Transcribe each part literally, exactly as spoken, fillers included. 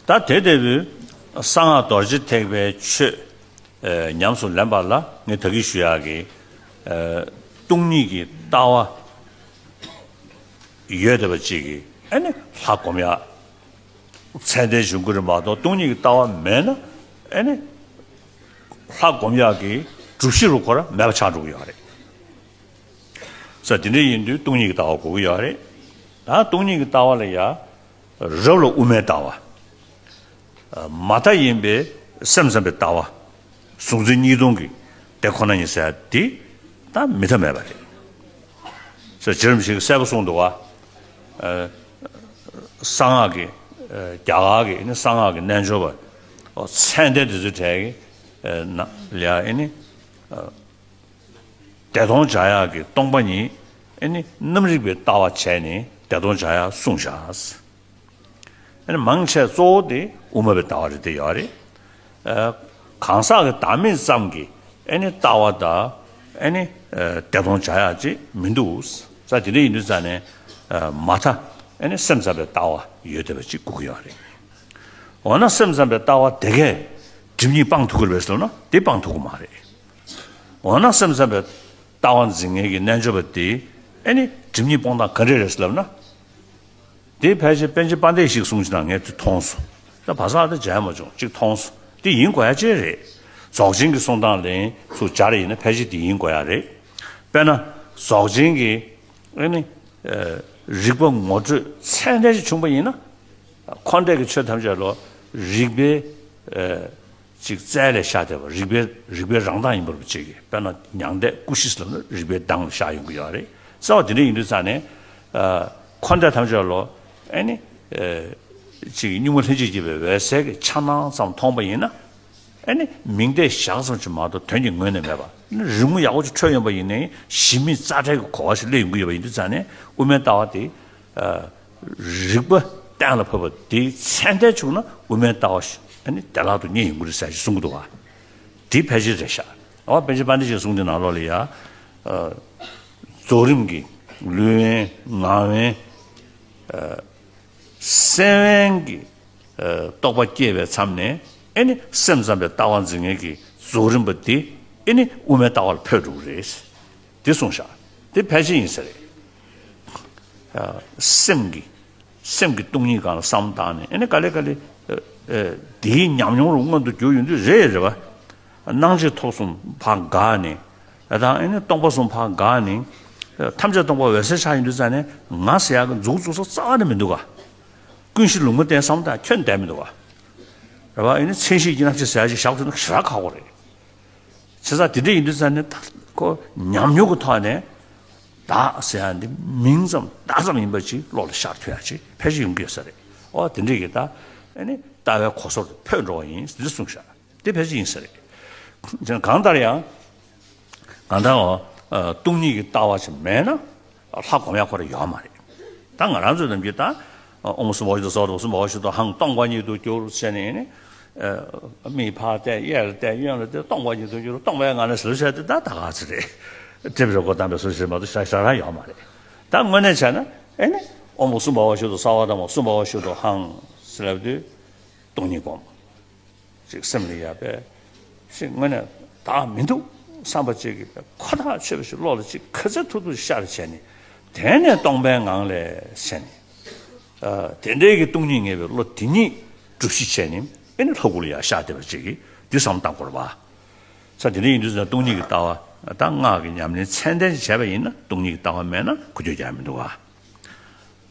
ད་དེ་ལྟ་བུའི་གསང་སྔགས་རྡོ་རྗེ་ཐེག་པའི་ཆོས་ཨེ་ཉམས་སུ་ལེན་པ་ལ་ངས་ད་གིན་ཞུ་ཡག་གི་ཨེ་སྟོང་ཉིད་ཀྱི་ལྟ་བ་ཡོད་བསྡད་པ་ཅིག་གིས་ཨེ་ནི་ལྷ་སྒོམ་ཡག་ཚད་ལྡན་འབྱུང་གི་རེད་མ་གཏོགས། སྟོང་ཉིད་ཀྱི་ལྟ་བ་མེད་ན་ཨེ་ནི་ལྷ་སྒོམ་ཡག་གི་སྒྲུབ་གཞི་རུ་ཁོ་རང་མེད་པ་ཆགས་འགྲོ་གི་ཡོད་རེད། ས་དེ་འདྲ་ཡིན་དུས་སྟོང་ཉིད་ཀྱི་ལྟ་བ་དགོས་ཀྱི་ཡོད་རེད། ད་སྟོང་ཉིད་ཀྱི་ལྟ་བ་ལ་ཡ། རབ་ལ་དབུ་མའི་ལྟ་བ། མ་མཐའ་ཡིན་པའི་སེམས་ཙམ་པའི་ལྟ་བ། གཟུང་འཛིན་གཉིས་སྟོང་གི་དེ་ཁོ་ན་ཡིན་ཟེར་ཡ་དེ་ད་མི་མཐའ་མེད་པ་རེད། ས་རྗེ་རིན་པོ་ཆེས་གསལ་པོ་གསུངས་འདུག་བ། གསང་སྔགས་ཀྱི་རྒྱ་གར་གྱི་ནི་གསང་སྔགས་ཀྱི་རྣལ་འབྱོར་པ་ཚད་ལྡན་དེ་ཚོའི་གྲས་ཀྱི་ན་ལ་ཡ་ནི། བདེ་སྟོང་སྦྱང་ཡག་གི་སྟོང་པ་ཉིད་ཨེ་ནི་རྣམ་རིག་པའི་ལྟ་བ་བྱས་ནས་བདེ་སྟོང་སྦྱང་ཡག་གསུངས་བཞག་ཨེ་ནི་མང་ཆེ་གཙོ་བོ་དེ་དབུ་མ་པའི་ལྟ་བ་རེད་བསྡད་ཡོད་རེད། གང་ཟག་གི་བདག་མེད་ཙམ་གྱི་ཨེ་ནི་ལྟ་བ་དང་ཨེ་ནི་བདེ་སྟོང་སྦྱང་ཡག་ཅིག་མི་འདུག་ས་དེ་འདྲ་ཡིན་དུས་ཙང་ནས་མ་མཐའ་ཨེ་ནི་སེམས་ཙམ་པའི་ལྟ་བ་ཡོད་བསྡད་པ་ཅིག་དགོས་ཀྱི་ཡོད་རེད། འོ་ན་སེམས་ཙམ་པའི་ལྟ་བ་དེ་གས་སྒྲིབ་གཉིས་སྤང་ཐུབ་ཀྱི་རེད་ཟེར་ན་དེ་སྤང་ཐུབ་ཀྱི་མ་རེད། འོ་ན་སེམས་ཙམ་པའི་ལྟ་བ་འཛིན་མཁན་གྱི་རྣལ་འབྱོར་པ་དེ་ཨེ་ནི་སྒྲིབ་གཉིས་སྤོང་སྟངས་ག་འདྲས་རེད་ལབ་ན། དེ་ཕལ་ཆེར་པཎ་ཆེན་དཔལ་ལྡན་ཞིག་གསུངས་ཀྱི་ན་ངས་དེ་མཐོང་སོང་། ད་བ་ས་ཨ་ད་མཇལ་མ་བྱུང་གཅིག་མཐོང་སོང་། དེ་ཡིན་དགོས་ཡ་ཅིག་རེད། རྫོགས་ཆེན་གྱི་གསུང་སྟངས་ལེན་ཚུལ་སྦྱར་ཡིན་ན་ཕལ་ཆེར་དེ་ཡིན་དགོས་ཡ་རེད། དཔེར་ན་རྫོགས་ཆེན་གྱི་ཨེ་ནི་རིག་པ་ངོ་སྤྲོད་ཚད་ལྡན་ཞིག་བྱུང་པ་ཡིན་ན། འཁོར་འདས་ཀྱི་ཆོས་ཐམས་ཅད་ལོ་རིག་པའི་ཅིག་རྩལ་ལས་ཤར་བསྡད་པ། རིག་པའི་རིག་པའི་རང་མདངས་ཡིན་པ་རུ་ཅིག་གིས། དཔེར་ན་མྱང་འདས་སྐུ་བཞི་ཟེར་ལབ་ན་རིག་པའི་མདངས་ལ་ཤར་ཡོང་གི་ཡོད་རེད། རྩ་བ་དེ་འདྲ་ཡིན་དུས་ཙང་ནས་འཁོར་འདས་ཐམས་ཅད་ལོ་ཨེ་ནི་ཅིག་གཉུག་མ་ལྷན་ཅིག་སྐྱེས་པའི་འོད་གསལ་གྱི་ཆ་སྣང་ཙམ་མཐོང་པ་ཡིན་ན། ཨེ་ནི་མིང་བརྡས་བཞག་ཙམ་ཅིག་མ་གཏོགས་དོན་གྱི་ངོས་ནས་མེད་པ། རི་མོ་ཡག་པོ་ཅིག་འཕྲོད་ཡོང་པ་ཡིན་ནའི་གཞི་མེད་རྩ་བྲལ་གྱི་གོ་བ་ཞིག་སླེབས་ཡོང་གི་ཡོད་པ་ཡིན་དུས་ཙང་ནས་དབུ་མའི་ལྟ་བ་དེ། རིག་པ་གཏན་ལ་ཕབ་པ་དེ་ཚད་ལྡན་བྱུང་ན་དབུ་མའི་ལྟ་བ་ཞིག་ཨ་ནི་བདེ་བླག་ཏུ་རྙེད་ཡོང་གི་རེད་ཟེར་ཞིག་གསུང་གི་འདུག་བ། དེ་ཕལ་ཆེར་རེད་ཤག་ཨ་པཎ་ཆེན་དཔལ་ལྡན་ཞིག་གསུང་དེ་ནང་ལོགས་ལ་ཡ། རྫོགས་རིམ་གྱི་ལུས་དབེན་ངག་དབེན། སེམས་དབེན་གྱི་རྟོགས་པ་སྐྱེས་པའི་མཚམས་ནས་ཨེ་ནི་སེམས་ཙམ་པའི་ལྟ་བ་འཛིན་མཁན་གྱི་རྫོགས་རིམ་པ་དེ་ཨེ་ནི་དབུ་མའི་ལྟ་བ་ལ་འཕོས་འགྲོ་གི་རེད། དེ་གསུངས་ཤག་དེ་ཕལ་ཆེར་ཡིན་ས་རེད། སེམས་ཀྱི་སེམས་ཀྱི་སྟོང་ཉིད་སྒང་ལ་བསམ་བཏང་ནས་ཨེ་ནི་ག་ལེ་ག་ལེ། དེའི་ཉམས་མྱོང་རུ་མངོན་དུ་གྱུར་ཡོང་དུས་རེད་རེད་བ། སྣང་མཆེད་ཐོབ་གསུམ་ཕར་འགགས་ནས། ད་ཨེ་ནི་སྟོང་པ་གསུམ་ཕར་འགགས་ནས། ཐམས་ཅད་སྟོང་པ་འོད་གསལ་ཆགས་ཡོང་དུས་ཙང་ནས་ང་ཟེར་ཡག་གི་མཛུབ་བཙུགས་ས་རྩ་བ་ནས་མི་འདུག་ག་ཀུན་གཞི་ལུང་པ་བསྟན་བསམ་བཏང་ཁྱོན་བསྡད་མི་འདུག་ག་རེད་བ། ཨེ་ནི་མཚན་གཞི་དབྱིངས་རྣམ་ཤེས་ཟེར་ཡག་ཅིག་བཞག་ཐུབ་ན་ཞེ་དྲག་ཁག་པོ་རེད། བྱས་ཙང་དེ་འདྲ་ཡིན་དུས་ཙང་ནས་ད་ཁོ་ཉམས་མྱོང་གི་ཐོག་ནས་བདག་ཟེར་ཡ་འདི་མིང་ཙམ་བརྡ་ཙམ་ཡིན་པ་ཅིག་བློ་ལ་ཤར་ཐུབ་ཡ་ཅིག་ཕལ་ཆེར་ཡོང་གི་ཡོད་ས་རེད། ཨོ་དེ་འདྲ་གི་ད་ཨ་ནི་ལྟ་བའི་གོ་སོར་དུ་འཕོས་འགྲོ་བ་ཡིན་འདི་གསུངས་ཤག་དེ་ཕལ་ཆེར་ཡིན་ས་རེད། གང་ལྟར་ཡང་གང་ལྟར་ཨོ་སྟོང་ཉིད་ཀྱི་ལྟ་བ་ཅིག་མེད་ན་ལྷ་སྒོམ་ཡ་ཁོ་རང་ཡོད་མ་རེད། ད་ང་རང་ཚོ་ནམ་རྒྱུན་ད་ཨོཾ་སྭ་བྷཱ་ཝ་ཤུདྡྷ་སྭ་བྷཱ་ཏ་སྭ་བྷཱ་ཝ་ཤུདྡྷོ་ཧཾ་སྟོང་པ་ཉིད་དུ་གྱུར་ཟེར་ནས་ནི། མིག་ཕར་བལྟས་གཡས་ལ་བལྟས་གཡོན་ལ་བལྟས་སྟོང་པ་ཉིད་དུ་གྱུར་སྟོང་པའི་ངང་ལས་ཟེར་བྱས་ཏེ་ད་ད་ག་ཚོད་རེད། ཏྲིབ་རེ་གོ་དམ་པའི་སོ་ཞེས་མ་གཏོགས་ཞག་ཞག་རང་ཡོད་མ་རེད། ད་དངོས་གནས་བྱས་ན་ཨེ་ནི་ཨོཾ་སྭ་བྷཱ་ཝ་ཤུདྡྷ་སྭ་བྷཱ་ཏ་སྭ་བྷཱ་ཝ་ཤུདྡྷོ་ཧཾ་ཟེར་ལབ་དུས་སྟོང་ཉིད་སྒོམ། ཅིག་སེམས་ལ་ཡ་པས་ཞིག་དངོས་གནས་བདག་མི་འདུག་བསམ་པ་ཅིག་གིས་པས་ཁོ་ཐག་ཆོད་པ་ཞིག་བློ་ལ་ཅིག་ག་ཚོད་ཐུབ་ཐུབ་ཤར་བྱས་ནས་དེ་ནས་སྟོང་པའི་ངང་ལས་བྱས་ནས། དེ་འདྲའི་གི་སྟོང་ཉིད་ངེས་པའི་བློ་དེ་ཉིད་སྒྲུབ་གཞི་བྱས་ནས་ཨེ་ནི་ལྷ་སྐུ་ལ་ཡ་ཤར་བསྡད་པ་ཅིག་གིས་འདི་བསམ་བཏང་དགོས་རེད་པ། ས་དེ་འདྲ་ཡིན་དུས་ཙང་སྟོང་ཉིད་ཀྱི་ལྟ་བ་ད་སྔགས་ཀྱི་ཉམས་ལེན་ཚད་ལྡན་ཅིག་བྱས་པ་ཡིན་ན་སྟོང་ཉིད་ཀྱི་ལྟ་བ་མེད་ན་ཁུ་ཆོས་ཀྱང་མི་འདུག་ག་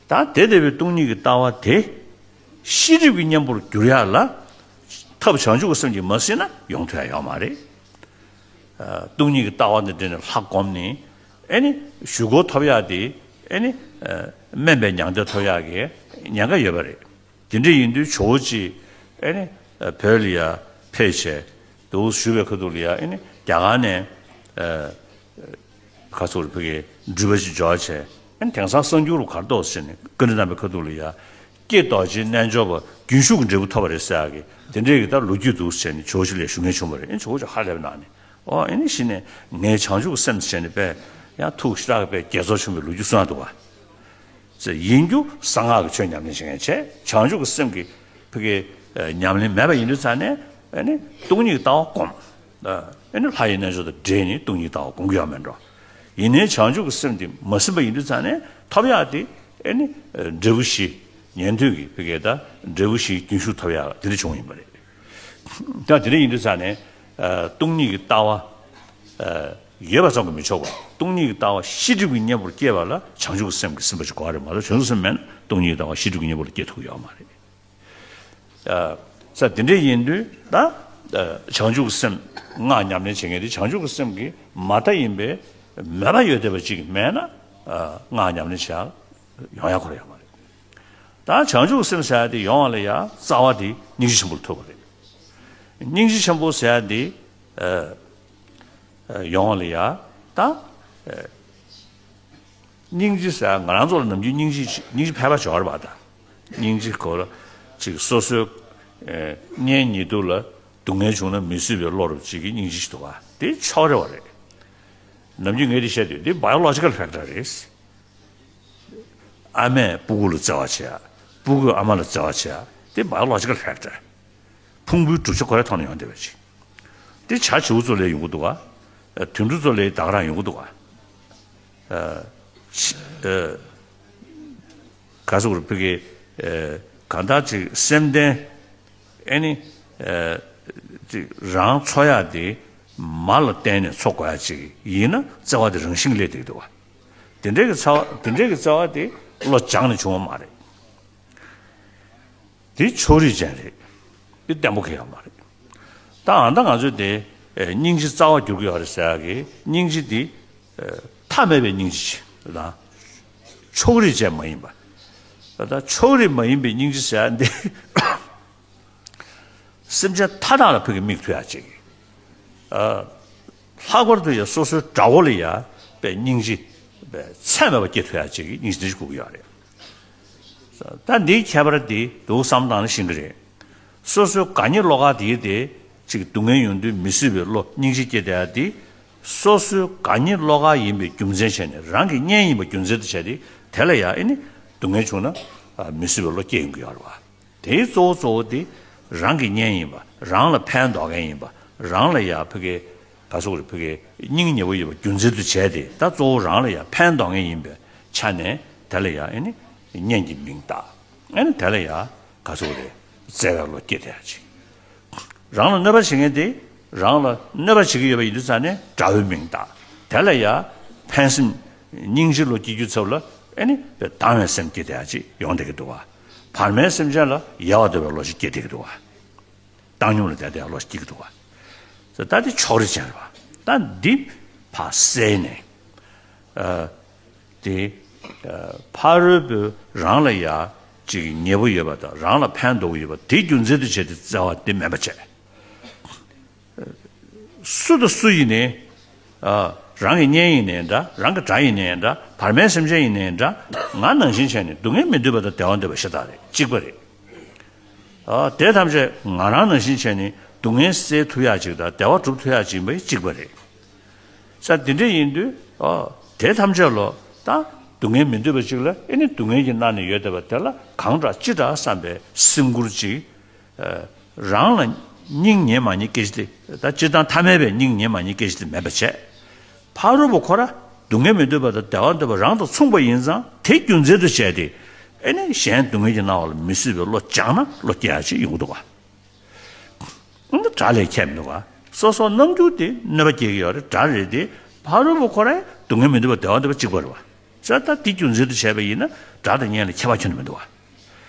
ད་དེ་ལྟ་བུའི་སྟོང་ཉིད་ཀྱི་ལྟ་བ་དེ་ཤེས་རིག་གི་གཉེན་པོར་འགྱུར་ཡ་ལ་ཐབས་བྱང་ཆུབ་ཀྱི་སེམས་ཀྱིས་མ་ཟིན་ན་ཡོང་ཐུབ་ཡ་ཡོད་མ་རེད། སྟོང་ཉིད་ཀྱི་ལྟ་བ་འདི་འདྲ་ནས་ལྷ་བསྒོམས་ནས་ཨེ་ནི་གཞུག་གུ་ཐོབ་ཡ་དེ་ཨེ་ནི་དམན་པའི་མྱང་འདས་ཐོབ་ཡ་གི་ཉེན་ཁ་ཡོད་པ་རེད། དེ་འདྲ་ཡིན་དུས་ཇོ་བོ་རྗེ་ཨེ་ནི་བོད་ལ་ཡ་ཕེབས་བྱས་འདུག་ཞུ་བའི་ཁ་ཐུག་ལ་ཡ་ཨེ་ནི་རྒྱ་གར་ནས་ཁ་ཚུར་ཕ་གི་འགྲུལ་པ་ཞིག་འབྱོར་བྱས་ཨེ་ནི་དེང་སང་གསར་འགྱུར་རུ་ག་རེ་འདུག་ཟེར་ནས་བཀའ་འདྲི་གནང་བའི་ཁ་ཐུག་ལ་ཡ་ཀྱེ་རྡོ་རྗེ་རྣལ་འབྱོར་པ་རྒྱུན་ཞུགས་ཀྱི་འབྲས་བུ་ཐོབ་པ་རེད་ཟེར་ཡ་གི་དེ་འདྲའི་གི་ད་ལོ་རྒྱུས་འདུག་ཟེར་ནས་ཇོ་བོ་རྗེ་ལ་ཞུ་མཁན་བྱུང་བ་རེད། ཨེ་ནི་ཇོ་བོ་རྗེ་ཧ་ལས་པ་གནང་ནས། ཨོ་ཨེ་ནི་གཞི་ནས་ངའི་བྱང་ཆུབ་ཀྱི་སེམས་བྱས་ནས་པས་ཡང་ཐུགས་ཞེ་དྲག་གི་པས་དགྱེས་ཚོར་བྱུང་བའི་ལོ་རྒྱུས་གསུངས་ཡ་འདུག་བ། ཟེར་ཡིན་རྒྱུ་གསང་སྔགས་ཀྱི་ཆོས་ཉམས་ལེན་བྱེད་མཁན་བྱས་བྱང་ཆུབ་ཀྱི་སེམས་ཀྱི་ཕ་གི་ ཨ་ཉམས་ལེན་མེད་པ་ཡིན་དུས་ཙང་ནས་ཨ་ནི་སྟོང་ཉིད་ཀྱི་ལྟ་བ་སྒོམ། ཨ་ནི་ལྷ་ཡི་རྣལ་འབྱོར་དང་འབྲེལ་ནས་སྟོང་ཉིད་ཀྱི་ལྟ་བ་སྒོམ་གྱི་ཡོད་མེད་འགྲོ། ཡིན་ནའི་བྱང་ཆུབ་ཀྱི་སེམས་དེ་མ་ཟིན་པ་ཡིན་དུས་ཙང་ནས་ཐོབ་ཡག་དེ་ཨ་ནི་འབྲས་བུ་བཞི། ཉན་ཐོས་ཀྱི་བི་གེ་ད་འབྲས་བུ་བཞིའི་རྒྱུན་ཞུགས་ཐོབ་ཡག་དེ་འདྲ་བྱུང་ཡིན་པ་རེད། ད་དེ་འདྲ་ཡིན་དུས་ཙང་ནས་ཨ་སྟོང་ཉིད་ཀྱི་ལྟ་བ་ཨ་ཡོད་པ་ཙམ་གྱིས་མི་ཆོག་པ། སྟོང་ཉིད་ཀྱི་ལྟ་བ་ཤེས་སྒྲིབ་ཀྱི་གཉེན་པོར་སྐྱེས་པ་ལ་བྱང་ཆུབ་ཀྱི་སེམས་ཀྱིས་ཟིན་པ་ཞིག་དགོས་པ་རེད་མ་གཏོགས། བྱང་ཆུབ་སེམས་མེད་ན་སྟོང་ཉིད་ཀྱི་ལྟ་བ་ཤེས་སྒྲིབ་ཀྱི་གཉེན་པོ་ལ་སྐྱེ་ཐུབ་ཀྱི་ཡོད་མ་རེད། ས་དེ་འདྲ་ཡིན་དུས་ད་བྱང་ཆུབ་ཀྱི་སེམས་སྔགས་ཉམས་ལེན་བྱེད་མཁན་དེ་བྱང་ཆུབ་ཀྱི་སེམས་ཀྱི་མ་མཐའ་ཡིན་པའི་མོས་པ་ཡོད་བསྡད་པ་ཅིག་མེད་ན་སྔགས་ཉམས་ལེན་བྱེད་ཡག་ཡོང་ཡག་ཁོ་རང་ཡོད་མ་རེད། ད་བྱང་ཆུབ་ཀྱི་སེམས་ཟེར་ཡག་དེ་ཡོང་བ་ལ་ཡང་རྩ་བ་དེ་སྙིང་རྗེ་ཆེན་པོ་ལ་ཐུག་པ་རེད། སྙིང་རྗེ་ཆེན་པོ་ཟེར་ཡག་དེ་ཡོང་བ་ལ་ཡང་ད། སྙིང་རྗེ་ཟེར་ང་རང་ཚོ་ལ་ནམ་རྒྱུན་སྙིང་རྗེ་སྙིང་རྗེ་ཕལ་པ་སྦྱོར་བ་དང་། སྙིང་རྗེ་ཁོ་ལ་ཅིག་སོ་སོའི་ཨེ་གཉེན་ཉེ་དུ་ལ་སྡུག་བསྔལ་བྱུང་ན་མི་བཟོད་པའི་བློ་རུ་ཅིག་གི་སྙིང་རྗེ་ཞིག་འདུག་ག་དེ་ཕྱོགས་རེ་བ་རེད། ནམ་རྒྱུན་ངས་དེ་བཤད་དུས་འདི་biological factor་རེད། ཨ་མས་སྤུ་གུ་ལ་བརྩེ་བ་བྱེད་ཡ། སྤུ་གུས་ཨ་མ་ལ་བརྩེ་བ་བྱེད་ཡ། དེ་biological factor། ཕུང་པོའི་གྲུབ་ཆ་ཁོ་རའི་ཐོག་ནས་ཡོང་བསྡད་པ་ཅིག་དེ་བྱ་བྱིའུ་ཚོ་ལས་ཡོང་གི་འདུག་ག་དུད་འགྲོ་ཚོ་ལས་ད་ག་རང་ཡོང་གི་འདུག་ག་ཨ་ཕྱི་ཨ་ག་སོག་རུ་ཕི་གེ་ཨ་གང་ལྟར་ཅིག་སེམས་ལྡན་ཨེ་ནི་ཨ་ཅིག་རང་འཚོ་ཡག་དེ་མ་ལ་བརྟེན་ནས་འཚོ་དགོས་ཡག་ཅིག་ཡིན་ན་བརྩེ་བ་དེ་རང་བཞིན་སླེབས་བསྡད་ཀྱི་འདུག་ག་དེ་འདྲའི་གི་རྩ་བ་དེ་འདྲའི་གི་རྩ་བ་དེ་བློ་སྦྱངས་ནས་བྱུང་བ་མ་རེད། དེ་ཕྱོགས་རིས་ཅན་རེད། དེ་བརྟན་པོ་གང་ཡང་མ་རེད། ད་ཨ་ད་ང་ཚོས་དེ་ཨེ་སྙིང་རྗེ་རྩ་བ་འགྱུར་གྱི་ཡོད་རེད་ཟེར་ཡག་གི་སྙིང་རྗེ་དེ་ཨེ་མཐའ་མེད་པའི་སྙིང་རྗེ་ཅིག་དང་། ཕྱོགས་རིས་ཅན་མ་ཡིན་པ། ད་ད་ཕྱོགས་རིས་མ་ཡིན་པའི་སྙིང་རྗེ་ཟེར་ཡག་འདི་སེམས་ཅན་མཐའ་དག་ལ་ཕ་གི་དམིགས་ཐུབ་ཡག་ཅིག་ཨ། ལྷག་པར་དུ་ཡང་སོ་སོའི་དགྲ་བོ་ལ་ཡང་པའི་སྙིང་རྗེ་པའི་ཚད་མེད་པ་སྐྱེ་ཐུབ་ཡག་ཅིག་གི་སྙིང་རྗེ་དེ་ཞིག་དགོས་ཀྱི་ཡོད་རེད། ད་འདིའི་ཁྱད་པར་དེ་འདུག་བསམ་བློ་བཏང་ན་ཤེས་ཀྱི་རེད། སོ་སོའི་དགའ་ཉེ་བློ་དགའ་དེ་དེ་ཅིག་སྡུག་བསྔལ་ཡོང་དུས་མི་བཟོད་པའི་བློ་སྙིང་རྗེ་སྐྱེ་བསྡད་ཡག་དེ། སོ་སོའི་དགའ་ཉེ་བློ་དགའ་ཡིན་པའི་རྒྱུ་མཚན་བྱས་ནས་རང་གི་གཉེན་ཡིན་པ་རྒྱུ་མཚན་དུ་བྱས་ཏེ་དེ་ལ་ཡང་ཨེ་ནི་སྡུག་བསྔལ་བྱུང་ན་མི་བཟོད་པའི་བློ་སྐྱེ་ཡོང་གི་ཡོད་རེད་བ། དེའི་གཙོ་བོ་གཙོ་བོ་དེ་རང་གི་གཉེན་ཡིན་པ། རང་ལ་ཕན་འདོགས་མཁན་ཡིན་པ། རང་ལ་ཡང་ཕ་གི་ག་སོག་རེ་ཕ་གི་སྙིང་ཉེ་བོ་ཡོད་པ་རྒྱུ་མཚན་དུ་བྱས་ཏེ་ད་གཙོ་བོ་རང་ལ་ཡང་ཕན་འདོགས་མཁན་ཡིན་པའི་ཆ་ནས་དེ་ལ་ཡང་ཨེ་ནི་གཉེན་གྱི་མིང་བཏགས། ཨེ་ནི་དེ་ལ་ཡང་ག་སོག་རེ་བརྩེ་བའི་བློ་སྐྱེ་བསྡད་ཡག་ཅིག་རང་ལ་གནོད་པ་བྱེད་མཁན་དེ་རང་ལ་གནོད་པ་བྱེད་ཀྱི་ཡོད་པ་ཡིན་དུས་ཙང་ནས་དགྲ་བོའི་མིང་བཏགས། དེ་ལ་ཡང་ཕན་སེམས་སྙིང་རྗེ་བློ་སྐྱེ་རྒྱུའི་ཚབ་ལ་ཨེ་ནི་སྡང་བའི་སེམས་སྐྱེ་བསྡད་ཡག་ཅིག་ཡོང་བསྡད་ཀྱི་འདུག་བ། བར་མའི་སེམས་ཅན་ལ་ཡལ་བར་འདོད་པའི་བློ་ཞིག་སྐྱེ་བསྡད་ཀྱི་འདུག་བ། བཏང་སྙོམས་ལ་བསྡད་བསྡད་བློ་ཞིག་སྐྱེ་གི་འདུག་བ། ད་འདི་ཕྱོགས་རིས་ཅན་རེད་བ། ད་འདི་ཕར་བསལ་ནས་ཨ་དེ་ཨ་ཕ་རོལ་པོའི་རང་ལ་ཡ་ཅིག་ཉེ་པོ་ཡོད་པ་དང་རང་ལ་ཕན་འདོགས་ཡོད་པ་དེ་རྒྱུ་མཚན་དུ་བྱས་ཏེ་བརྩེ་བ་དེ་མེད་པ་བྱས། སུ་དང་སུ་ཡིན་ནའི། ཨ་རང་གི་གཉེན་ཡིན་ནའི་འདྲ། རང་གི་དགྲ་ཡིན་ནའི་འདྲ། བར་མའི་སེམས་ཅན་ཡིན་ནའི་འདྲ། ང་ནང་བཞིན་བྱས་ནས་སྡུག་བསྔལ་མི་འདོད་པ་དང་བདེ་བ་འདོད་པ་ཤ་སྟག་རེད། གཅིག་པ་རེད། ཨ་དེ་ཐམས་ཅད་ང་རང་ནང་བཞིན་བྱས་ནས་སྡུག་བསྔལ་སེལ་ཐུབ་ཡག་ཅིག་དང་བདེ་བ་སྒྲུབ་ཐུབ་ཡག་ཅིག་ཡིན་པ་གཅིག་པ་རེད། ས་དེ་འདྲ་ཡིན་དུས་ཨ་དེ་ཐམས་ཅད་ལོ་ད་སྡུག་བསྔལ་མི་འདོད་པ་ཅིག་ལ་ཨེ་ནི་སྡུག་བསྔལ་གྱིས་མནར་ནས་ཡོད་བསྡད་པ་དེ་ལ་གང་དྲག་ཅི་དྲག་བསམ་པའི་སེམས་ཁུར་ཅིག་རང་ལ་སྙིང་ཉེ་མ་ཉེ་སྐད་ཆ་དེ། ད་སྤྱིར་བཏང་ཐ་མལ་པའི་སྙིང་ཉེ་མ་ཉེ་སྐད་ཆ་དེ་མེད་པ་བྱས། ཕ་རོལ་པོ་ཁོ་ར་སྡུག་བསྔལ་མི་འདོད་པ་དང་བདེ་བ་འདོད་པ་རང་དང་མཚུངས་པ་ཡིན་ཙང་དེ་རྒྱུ་མཚན་དུ་བྱས་ཏེ་ཨེ་ནི་གཞན་སྡུག་བསྔལ་གྱིས་མནར་བ་ལ་མི་བཟོད་པའི་བློ་སྦྱངས་ན་བློ་སྐྱེ་ཡག་ཅིག་ཡོང་གི་འདུག་ག་ཨ་ནི་དགྲ་ལས་ཁྱད་མི་འདུག་ག་སོ་སོ་རྣམ་འགྱུར་དེ་གནོད་པ་སྐྱེལ་གྱི་ཡོད་རེད། དགྲ་རེད་དེ། ཕ་རོལ་པོ་ཁོ་ར་སྡུག་བསྔལ་མི་འདོད་པ་བདེ་བ་འདོད་པ་གཅིག་པ་རེད་བ། ས་ད་དེ་རྒྱུ་མཚན་དུ་བྱས་པ་ཡིན་ན་དགྲ་དང་གཉེན་ལ་ཁྱད་པར་ཁྱོན་ནས་མི་འདུག་བ།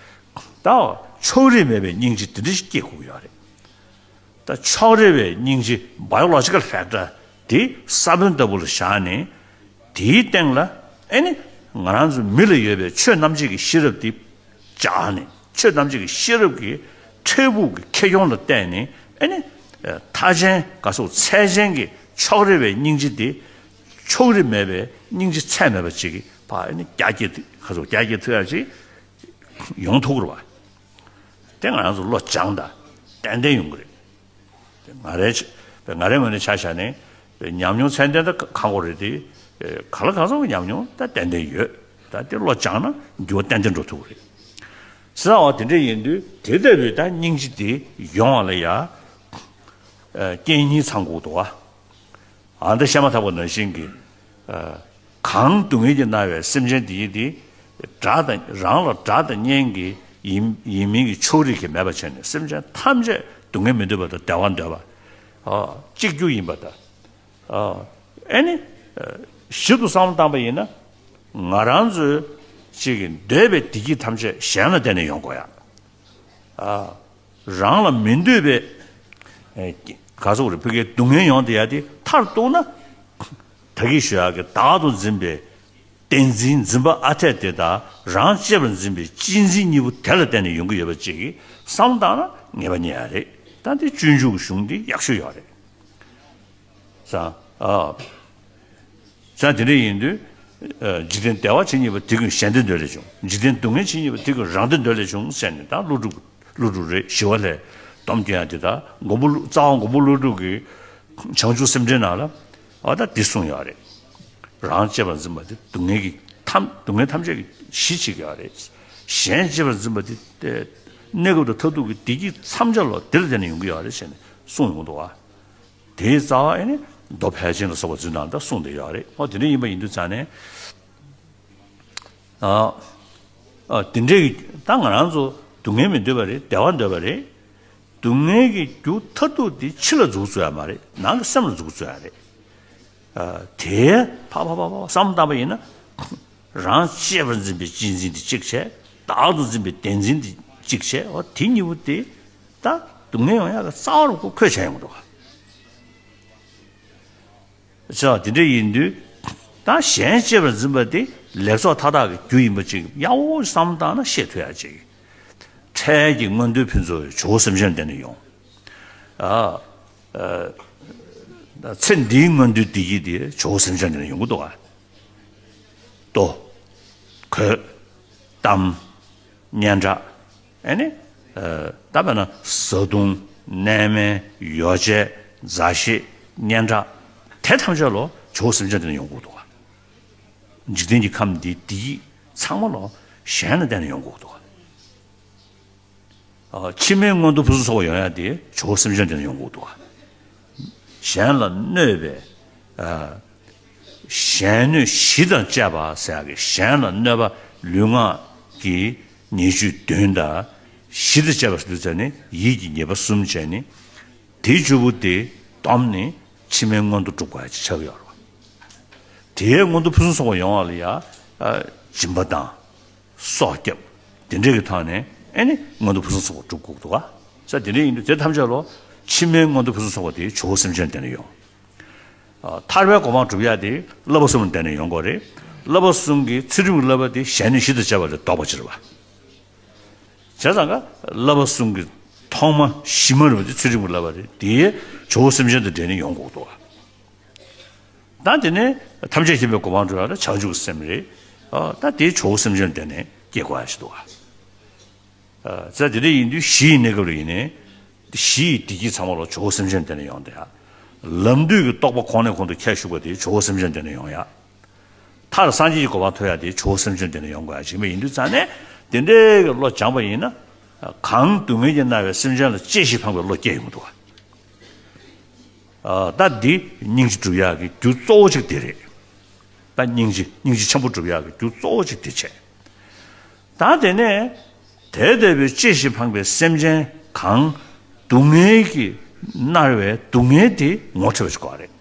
ད་ཕྱོགས་རིས་མེད་པའི་སྙིང་རྗེ་དེ་འདྲ་ཞིག་སྐྱེ་དགོས་ཀྱི་ཡོད་རེད། ད་ཕྱོགས་རིས་པའི་སྙིང་རྗེ་biological factor་དེ་ས་བོན་ལྟ་བུ་ལ་བཞག་ནས་དེའི་སྟེང་ལ་ཨེ་ནི་ང་རང་ཚོ་མི་ལ་ཡོད་པའི་ཆོས་རྣམ་འབྱེད་ཀྱི་ཤེས་རབ་དེ་སྦྱར་ནས་ཆོས་རྣམ་འབྱེད་ཀྱི་ཤེས་རབ་ཀྱི་འཕྲལ་ཕུགས་ཀྱི་ཁེ་གྱོང་ལ་བལྟས་ནས་ཨེ་ནི་མཐའ་ཅན་ག་སོགས་ཚད་ཅན་གྱི་ཕྱོགས་རིས་པའི་སྙིང་རྗེ་དེ་ཕྱོགས་རིས་མེད་པའི་སྙིང་རྗེ་ཚད་མེད་པ་ཅིག་གི་ཕར་ཨེ་ནི་རྒྱ་སྐྱེད་ཐུབ་ག་སོགས་རྒྱ་སྐྱེད་ཐུབ་ཡག་ཅིག་ཡོང་ཐུབ་ཀྱི་རེད་བ། དེ་ང་རང་ཚོ་བློ་སྦྱངས་དང་ཏན་ཏན་ཡོང་གི་རེད། དེ་ང་རའི་ཆ་ང་རའི་ངོས་ནས་ཆ་བཞག་ནས་ཉམས་མྱོང་ཚད་ལྡན་ད་ཁག་པོ་རེད་དེ། གང་ལ་གང་འཚམ་གྱི་ཉམས་མྱོང་ད་ཏན་ཏན་ཡོད། ད་དེ་བློ་སྦྱངས་ན་འགྱུར་བ་ཏན་ཏན་འགྲོ་ཐུབ་ཀྱི་རེད། ཟེར་བ་དེ་འདྲ་ཡིན་དུས་དེ་ལྟ་བུའི་ད་སྙིང་རྗེ་དེ་ཡོང་བ་ལ་ཡ། རྐྱེན་གཉིས་ཚང་དགོས་འདུག་བ། ཨ་ད་བཤད་མ་ཐག་པ་ནང་བཞིན་གྱི། གང་སྡུག་བསྔལ་གྱིས་མནར་བའི་སེམས་ཅན་དེ་ཡི་དེ། དགྲ་དང་རང་ལ་དགྲ་དང་གཉེན་གྱི་ཡིན་ཡིན་མིན་གྱི་ཕྱོགས་རིས་ཀྱིས་མེད་པ་བྱས་ནས་སེམས་ཅན་ཐམས་ཅད་སྡུག་བསྔལ་མི་འདོད་པ་དང་བདེ་བ་འདོད་པ། གཅིག་གྱུར་ཡིན་པ་དང་། ཨ་ནི། ཞིབ་ཏུ་བསམ་བློ་བཏང་པ་ཡིན་ན། ང་རང་ཚོའི་གཅིག་གི་འདོད་པའི་བདེ་སྐྱིད་ཐམས་ཅད་གཞན་ལ་བརྟེན་ནས་ཡོང་དགོས་ཡ། རང་ལ་མི་འདོད་པའི། ག་ཟེར་རེད། ཕ་གིའི་སྡུག་བསྔལ་ཡོང་བསྡད་ཡ་དེ་མཐར་གཏུགས་ན། ད་གིན་ཞུ་ཡག་གི་བདག་ཏུ་འཛིན་པའི་བདེན་འཛིན་འཛིན་པ་ཨ་འཐས་དེ་དང་རང་གཅེས་པར་འཛིན་པའི་གཅེས་འཛིན་གཉིས་པོ་དེ་ལ་བརྟེན་ནས་ཡོང་གི་ཡོད་པ་ཅིག་བསམ་བློ་བཏང་ན་ངེས་པ་རྙེད་ཡ་རེད། ད་འདི་སྤྱོད་འཇུག་གི་གཞུང་འདི་ཡག་ཤོས་ཡོད་རེད། ས། ཨ། ས་དེ་འདྲ་ཡིན་དུས། འཇིག་རྟེན་བདེ་བ་ཇི་སྙེད་པ་དེ་ཀུན་གཞན་བདེ་འདོད་ལས་བྱུང་། འཇིག་རྟེན་སྡུག་བསྔལ་ཇི་སྙེད་པ་དེ་ཀུན་རང་བདེ་འདོད་ལས་བྱུང་ཟེར་ནས་ད་ཀླུ་སྒྲུབ་ཀླུ་སྒྲུབ་རེད། ཞི་བ་ལྷས་སྡོམ་རྒྱག་ཡ་དེ་ད་མགོན་པོ་ཀླུ་རྩ་བ་མགོན་པོ་ཀླུ་སྒྲུབ་ཀྱི་བྱང་ཆུབ་སེམས་འགྲེལ་ནང་ལ་ཨ་ད་འདི་གསུངས་ཡོད་རེད། རང་གཅེས་པར་འཛིན་པ་དེ་སྡུག་བསྔལ་གྱི་ཐམས་སྡུག་བསྔལ་ཐམས་ཅད་ཀྱི་གཞི་བྱེད་ཀྱི་ཡོད་རེད། གཞན་གཅེས་པར་འཛིན་པ་དེ་གནས་སྐབས་དང་མཐར་ཐུག་གི་བདེ་སྐྱིད་ཐམས་ཅད་ལ་དེ་ལ་བརྟེན་ནས་ཡོང་གི་ཡོད་རེད་ཟེར་ནས་གསུངས་ཡོང་འདུག་བ། དེའི་རྩ་བ་ཨེ་ནི་མདོ་ཕལ་ཆེན་ལ་སོགས་པ་ཚུལ་ནང་ད་གསུངས་བསྡད་ཡོད་རེད། འོ་དེ་འདྲ་ཡིན་པ་ཡིན་དུས་ཙང་ནས། ཨ། ཨ་དེ་འདྲའི་ད་ང་རང་ཚོ་སྡུག་བསྔལ་མི་འདོད་པ་རེད། བདེ་བ་འདོད་པ་རེད། སྡུག་བསྔལ་གྱི་རྒྱུ་མཐར་ཐུག་དེ་ཕྱི་ལ་འཛུགས་ཚུགས་ཡ་མ་རེད། ནང་གི་སེམས་ལ་འཛུགས་ཚུགས་ཡ་རེད། ཨ་དེ་ཕ་ཕ་ཕ་ཕ་བསམ་བཏང་པ་ཡིན་ན། རང་གཅེས་པར་འཛིན་པའི་གཅེས་འཛིན་དེ་གཅིག་བྱས། བདག་ཏུ་འཛིན་པའི་བདེན་འཛིན་དེ་གཅིག་བྱས། འོ་དེ་གཉིས་པོ་དེ་ད་སྡུག་བསྔལ་ཡོང་ཡག་གི་རྩ་བ་རུ་ཁོ་འཁོད་བྱས་ཡོང་གི་འདུག་ག། ཅོ་དེ་འདྲ་ཡིན་དུས་ད་གཞན་གཅེས་པར་འཛིན་པ་དེ་ལེགས་ཚོགས་མཐའ་དག་གི་རྒྱུ་ཡིན་པ་ཅིག་ཡག་པོ་བསམ་བཏང་ན་ཤེས་ཐུབ་ཡག་ཅིག་འཕྲལ་གྱི་མངོན་མཐོའི་ཕུན་ཚོགས་ཇོ་བོ་སེམས་ཅན་དེ་ནས་ཡོང་། ཨ། ཚེ་འདིའི་མངོན་མཐོའི་བདེ་སྐྱིད་དེ་ཇོ་བོ་སེམས་ཅན་དེ་ནས་ཡོང་གི་འདུག་ག། ལྟོ། གོས། གཏམ། སྙན་གྲགས། ཨེ་ནི། ད་དཔེར་ན་བཟའ་བཏུང་གནས་མལ་ཡོ་བྱད་མཛའ་བཤེས་སྙན་གྲགས་དེ་ཐམས་ཅད་ལོ་ཇོ་བོ་སེམས་ཅན་དེ་ནས་ཡོང་དགོས་འདུག་ག། འཇིག་རྟེན་གྱི་ཁམས་འདིའི་བདེ་སྐྱིད་ཚང་མ་ལོ་གཞན་ལ་བརྟེན་ནས་ཡོང་དགོས་འདུག་ག། ཕྱི་མའི་མངོན་མཐོ་ཕུན་སུམ་ཚོགས་པ་ཡོང་ཡ་དེ་ཇོ་བོ་སེམས་ཅན་དེ་ནས་ཡོང་དགོས་འདུག་ག། གཞན་ལ་གནོད་པའི། གཞན་གནོད་གཞི་དང་བཅས་པ་ཟེར་ཡག་གི་གཞན་ལ་གནོད་པ་ལུས་ངག་གི་ཉེས་སྤྱོད་བདུན་དང་གཞི་དང་བཅས་པ་ཟེར་དུས་ཙམ་ནས་ཡིད་ཀྱི་ཉེས་པ་གསུམ་བྱས་ནས་དེའི་བཅུ་པོ་དེ་བསྡོམས་ནས་ཕྱི་མའི་མངོན་མཐོ་སྒྲུབ་དགོས་ཡ་ཅིག་ཆགས་ཀྱི་ཡོད་རེད་བ། དེའི་མངོན་མཐོ་ཕུན་སུམ་ཚོགས་པ་ཡོང་བ་ལ་ཡ། སྦྱིན་པ་དང་། སྲོག་སྐྱབས། དེ་འདྲས་ཀྱི་ཐོག་ནས་ཨེ་ནི་མངོན་མཐོ་ཕུན་སུམ་ཚོགས་པ་སྒྲུབ་དགོས་འདུག་ག། ས་དེ་འདྲས་ཡིན་དུས་དེ་ཐམས་ཅད་ལོ་ཕྱི་མའི་མངོན་མཐོ་ཕུན་སུམ་ཚོགས་པ་དེ་ཇོ་བོ་སེམས་ཅན་དེ་ནས་ཡོང་། ཐར་པའི་གོ་འཕང་སྒྲུབ་ཡ་དེ་བསླབ་པ་གསུམ་ལ་བརྟེན་ནས་ཡོང་དགོས་རེད། བསླབ་པ་གསུམ་གྱི་ཚུལ་ཁྲིམས་ཀྱི་བསླབ་པ་དེ་གཞན་གནོད་གཞི་དང་བཅས་པ་ལས་ལྡོག་པ་ཅིག་རེད་བ། བྱས་ཙང་ཀ་བསླབ་པ་གསུམ་གྱི་ཐོག་མ་གཞི་མ་རེད་བ་དེ་ཚུལ་ཁྲིམས་ཀྱི་བསླབ་པ་རེད། དེ་ཇོ་བོ་སེམས་ཅན་དང་འབྲེལ་ནས་ཡོང་དགོས་འདུག་ག། ད་དེ་ནས་ཐམས་ཅད་མཁྱེན་པའི་གོ་འཕང་སྒྲུབ་ཡ་ལ་བྱང་ཆུབ་ཀྱི་སེམས་རེད། ཨ་ད་དེའི་ཇོ་བོ་སེམས་ཅན་དེ་ནས་སྐྱེ་དགོས་ཡ་ཞིག་འདུག་ཨ། ཨ་ཙ་དེ་འདྲ་ཡིན་དུས་གཞི་ཡི་གནས་སྐབས་ལ་ཡིན་ནའི་གཞི་ཡི་བདེ་སྐྱིད་ཚང་མ་ལ་ཇོ་བོ་སེམས་ཅན་དེ་ནས་ཡོང་དེ་ཡ། ལམ་དུས་ཀྱི་རྟོགས་པ་གོང་ནས་གོང་དུ་ཁྱེར་བཞུགས་པ་དེ་ཇོ་བོ་སེམས་ཅན་དེ་ནས་ཡོང་ཡ། མཐར་སངས་རྒྱས་ཀྱི་གོ་འཕང་ཐོབ་ཡ་དེ་ཇོ་བོ་སེམས་ཅན་དེ་ནས་ཡོང་དགོས་ཡ་ཅིག་མ་ཡིན་དུས་ཙང་ནས་དེ་འདྲའི་གི་བློ་སྦྱངས་པ་ཡིན་ན། གང་སྡུག་བསྔལ་གྱིས་མནར་བའི་སེམས་ཅན་ལ་གཅེས་ཤིང་ཕངས་པའི་བློ་སྐྱེ་ཡོང་གི་འདུག་ག། ཨ་ད་འདི་སྙིང་རྗེ་སྒྲུབ་ཡག་གི་རྒྱུ་གཙོ་བོ་གཅིག་དེ་རེད། ད་སྙིང་རྗེ་སྙིང་རྗེ་ཆེན་པོ་སྒྲུབ་ཡག་གི་རྒྱུ་གཙོ་བོ་གཅིག་དེ་བྱས། ད་དེ་ནས་དེ་ལྟ་བུའི་གཅེས་ཤིང་ཕངས་པའི་སེམས་ཅན་གང་སྡུག་བསྔལ་གྱིས་མནར་བའི་སྡུག་བསྔལ་དེ་ངོ་འཕྲོད་པ་ཞིག་དགོས་རེད།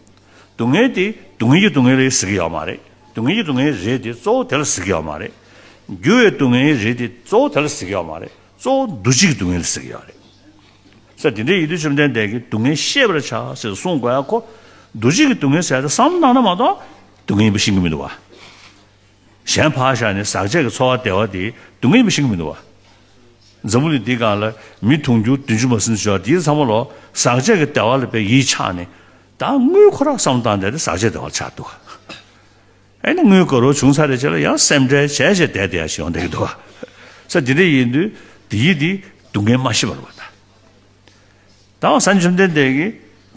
སྡུག་བསྔལ་དེ་སྡུག་བསྔལ་གྱི་སྡུག་བསྔལ་ལ་ཟེར་གྱི་ཡོད་མ་རེད། སྡུག་བསྔལ་གྱི་སྡུག་བསྔལ་རེད་དེ་གཙོ་བོ་དེ་ལ་ཟེར་གྱི་ཡོད་མ་རེད། འགྱུར་བའི་སྡུག་བསྔལ་རེད་དེ་གཙོ་བོ་དེ་ལ་ཟེར་གྱི་ཡོད་མ་རེད། གཙོ་བོ་འདུ་བྱེད་ཀྱི་སྡུག་བསྔལ་ལ་ཟེར་གྱི་ཡོད་རེད། ས་དེ་འདྲའི་ཡིན་དུས་བཅོམ་ལྡན་འདས་ཀྱིས་སྡུག་བསྔལ་ཤེས་པར་བྱ་ཟེར་གསུངས་དགོས་ཡ་ཁོ། འདུ་བྱེད་ཀྱི་སྡུག་བསྔལ་ཟེར་ཡ་དེ་བསམ་བློ་བཏང་ན་མ་གཏོགས་སྡུག་བསྔལ་ཡིན་པ་ཤེས་ཀྱི་མི་འདུག་བ། གཞན་ཕར་བཞག་ནས་ཟག་བཅས་ཀྱི་ཚོར་བ་བདེ་བ་དེ་སྡུག་བསྔལ་ཡིན་པ་ཤེས་ཀྱི་མི་འདུག་བ། འཛམ་བུ་གླིང་འདིའི་སྒང་ལ་མི་དུང་ཕྱུར་བདུན་ཅུ་མ་ཟིན་ཙམ་དེའི་ཚང་མ་ལོ་ཟག་བཅས་ཀྱི་བདེ་བ་ལ་དཔེ་ཡིད་ཆགས་ནས་ད་དངུལ་ཁོ་རང་བསམ་བློ་བཏང་བསྡད་དེ་ཟག་བཅས་བདེ་བ་ལ་ཆགས་འདུག་བ། ཨེ་ནི་དངུལ་དགའ་རོགས་བྱུང་ཚར་རེ་བྱས་ལ་ཡང་སེམས་ཁྲལ་བྱས་བྱས་བསྡད་བསྡད་ཡ་ཞིག་ཡོང་བསྡད་ཀྱི་འདུག་བ། ས་དེ་འདྲ་ཡིན་དུས་དེ་ཡིད་དེ་སྡུག་བསྔལ་མ་ཤེས་པ་རེད་བ་ད། ད་བ་སངས་བཅོམ་ལྡན་འདས་ཀྱིས་ད་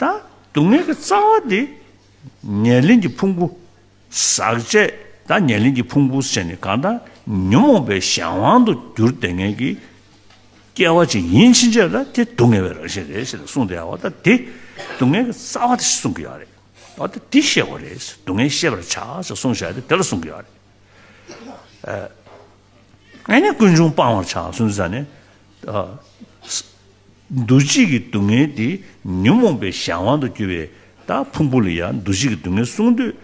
སྡུག་བསྔལ་གྱི་རྩ་བ་དེ་ཉེར་ལེན་གྱི་ཕུང་པོ། ཟག་བཅས་ད་ཉེར་ལེན་གྱི་ཕུང་པོ་ཟེར་ནས་གང་ལྟར་ཉོན་མོངས་པའི་གཞན་དབང་དུ་གྱུར་བསྡད་མཁན་གྱི་ སྐྱེ་བ་ཅིག་ཡིན་ཕྱིན་ཆད་ལ་དེ་སྡུག་བསྔལ་བའི་རང་བཞིན་རེད་ཟེར་ནས་གསུངས་བསྡད་ཡ་བ། ད་དེ་སྡུག་བསྔལ་གྱི་རྩ་བ་དེ་གསུང་གི་ཡོད་རེད། ད་དེ་དེ་ཤེས་དགོས་རེད། སྡུག་བསྔལ་ཤེས་པར་བྱ་ཟེར་གསུངས་བཞག་དེ་དེ་ལ་གསུང་གི་ཡོད་རེད། ཨ་ནི་ཀུན་འབྱུང་སྤང་བར་བྱ་གསུངས་ཙང་ནས། འདུ་བྱེད་ཀྱི་སྡུག་བསྔལ་དེ་ཉོན་མོངས་པའི་གཞན་དབང་དུ་གྱུར་པའི་ད་ཕུང་པོ་ལ་ཡང་འདུ་བྱེད་ཀྱི་སྡུག་བསྔལ་གསུངས་དུས།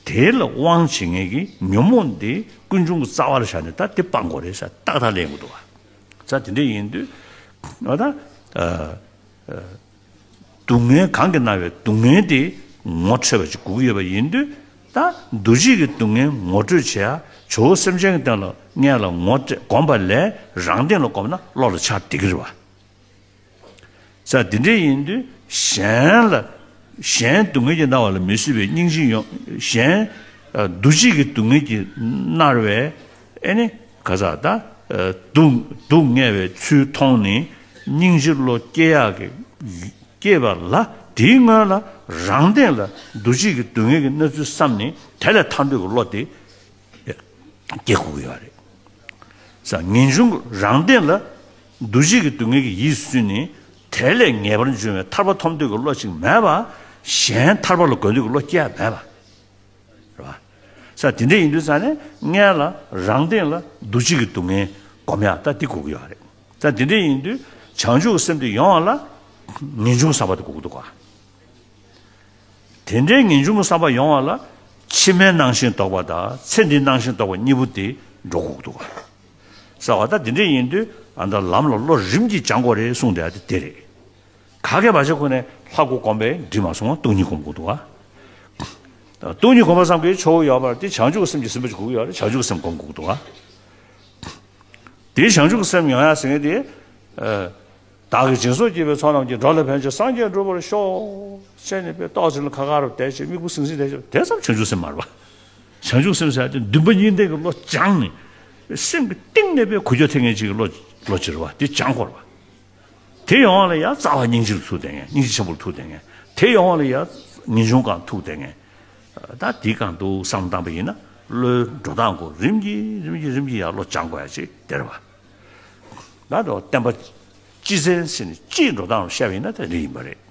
དེ་ལ་དབང་བྱེད་མཁན་གྱི་ཉོན་མོངས་དེ་ཀུན་འབྱུང་གི་རྩ་བ་ལ་བཞག་ནས་ད་དེ་སྤང་དགོས་རེད་ཟེར་ཏག་ཏག་ལེན་དགོས་འདུག་བ། ས་དེ་འདྲ་ཡིན་དུས་ང་ད་ཨ་ཨ་སྡུག་བསྔལ་གང་གིས་མནར་བའི་སྡུག་བསྔལ་དེ་ངོ་འཕྲོད་པ་ཅིག་དགོས་ཀྱི་ཡོད་པ་ཡིན་དུས། ད་འདུ་བྱེད་ཀྱི་སྡུག་བསྔལ་ངོ་སྤྲོད་བྱེད་ཡ་ཇོ་བོ་སེམས་ཅན་གྱི་སྟེང་ལ་སྔོན་ལ་ངོ་སྤྲད་བསྒོམ་པ་ལས་རང་སྟེང་ལ་བསྒོམ་ན་བློ་ལ་འཆར་བསྡད་ཀྱི་རེད་བ། ས་དེ་འདྲ་ཡིན་དུས་གཞན་ལ་གཞན་སྡུག་བསྔལ་གྱིས་མནར་བ་ལ་མི་བཟོད་པའི་སྙིང་རྗེ་ཡོང་། གཞན་ཨ་འདུ་བྱེད་ཀྱི་སྡུག་བསྔལ་གྱིས་མནར་བའི་ཨེ་ནི་ག་ས་ད་ཨ་སྡུག་སྡུག་བསྔལ་བའི་ཚུལ་མཐོང་ནས་སྙིང་རྗེ་བློ་སྐྱེ་ཡག་གི་སྐྱེས་པ་ལ། དེའི་སྔོན་ལ་རང་སྟེང་ལ་འདུ་བྱེད་ཀྱི་སྡུག་བསྔལ་གྱི་གནས་ཚུལ་བསམ་ནས་དེ་ལས་ཐར་འདོད་ཀྱི་བློ་དེ་སྐྱེ་དགོས་ཀྱི་ཡོད་རེད། ས་ངེས་འབྱུང་རང་སྟེང་ལ་འདུ་བྱེད་ཀྱི་སྡུག་བསྔལ་གྱི་ཡིད་སུན་ནས་དེ་ལས་ངེས་པར་འབྱུང་བའི་ཐར་པ་ཐོབ་འདོད་ཀྱི་བློ་ཅིག་མེད་པ། གཞན་ཐར་པ་ལ་འགོད་འདོད་ཀྱི་བློ་སྐྱེ་ཡ་མེད་པ། རེད་བ། ས་དེ་འདྲ་ཡིན་དུས་ཙང་ནས་སྔོན་ལ་རང་སྟེང་ལ་འདུ་བྱེད་ཀྱི་སྡུག་བསྔལ་སྒོམ་ཡག་ད་འདི་དགོས་ཀྱི་ཡོད་རེད། ས་དེ་འདྲ་ཡིན་དུས་བྱང་ཆུབ་ཀྱི་སེམས་དེ་ཡོང་བ་ལ་ངེས་འབྱུང་བསམ་པ་དེ་དགོས་ཀྱི་འདུག་ག་དེ་འདྲའི་ངེས་འབྱུང་གི་བསམ་པ་ཡོང་བ་ལ་ཕྱི་མའི་སྣང་ཞེན་ལྡོག་པ་དང་ཚེ་འདིའི་སྣང་ཞེན་ལྡོག་པ་གཉིས་པོ་དེ་འགྲོ་དགོས་འདུག་ག་ས་བ་ད་དེ་འདྲ་ཡིན་དུས་ཨ་ད་ལམ་ལ་བློ་རིམ་གྱིས་སྦྱང་དགོས་རེད་གསུངས་བསྡད་ཡ་དེ་དེ་རེད། ག་གེ་བ་ཆེ་ཁོ་ནས་ལྷ་སྐུ་བསྒོམས་པས་འགྲིག་མ་སོང་བ་སྟོང་ཉིད་བསྒོམ་དགོས་འདུག་ག་སྟོང་ཉིད་བསྒོམ་པ་ཙམ་གྱིས་ཆོག་ཡོད་པར་དེ་བྱང་ཆུབ་སེམས་ཀྱི་ཟིན་པ་ཅིག་དགོས་ཀྱི་ཡོད་རེད། བྱང་ཆུབ་སེམས་བསྒོམ་དགོས་འདུག་ག་དེའི་བྱང་ཆུབ་སེམས་ཡོང་ཡ་ཟེར་མཁན་དེ། བདག་གིས་སྦྱིན་སོགས་བགྱིས་པའི་ཚོགས་རྣམས་ཀྱིས། འགྲོ་ལ་ཕན་ཕྱིར་སངས་རྒྱས་འགྲུབ་པར་ཤོག་ཅེས་ནས་པའི་ཏོག་ཙམ་ལ་ཁ་ཁ་རུ་བསྡད་བྱས་མིག་སྤུ་ཟིང་ཟིང་བསྡད་བྱས་དེ་ཙམ་བྱང་ཆུབ་སེམས་མ་རེད་པ། བྱང་ཆུབ་སེམས་ཟེར་ཡ་དེ་འདུན་པ་གཉིས་ལྡན་གྱི་བློ་སྦྱངས་ནས་སེམས་ཀྱི་གཏིང་ནས་པའི་འགུལ་སྐྱོད་ཐེབས་མཁན་ཅིག་གི་བློ་བློ་ཅིག་རེད་པ། དེ་སྦྱང་དགོས་རེད་པ། དེ་ཡོང་བ་ལ་ཡང་རྩ་བ་སྙིང་རྗེ་ལ་ཐུག་བསྡད་མཁན། སྙིང་རྗེ་ཆེན་པོ་ལ་ཐུག་བསྡད་མཁན། དེ་ཡོང་བ་ལ་ཡང་ངེས་འབྱུང་སྒང་ཐུག་བསྡད་མཁན། ད་དེའི་སྒང་དུ་བསམ་བློ་བཏང་པ་ཡིན་ན་བློའི་འགྲོ་སྟངས་སྐོར་རིམ་གྱིས་རིམ་གྱིས་རིམ་གྱིས་ཡར་བློ་སྦྱང་དགོས་ཡ་ཅིག་དེ་རེད་པ། ད་དུ་བསྟན་པ་སྤྱི་ཚན་ཟེར་ནས་སྤྱིའི་འགྲོ་སྟངས་བཤད་པ་ཡིན་ན་དེ་འདྲ་ཡིན་པ་རེད།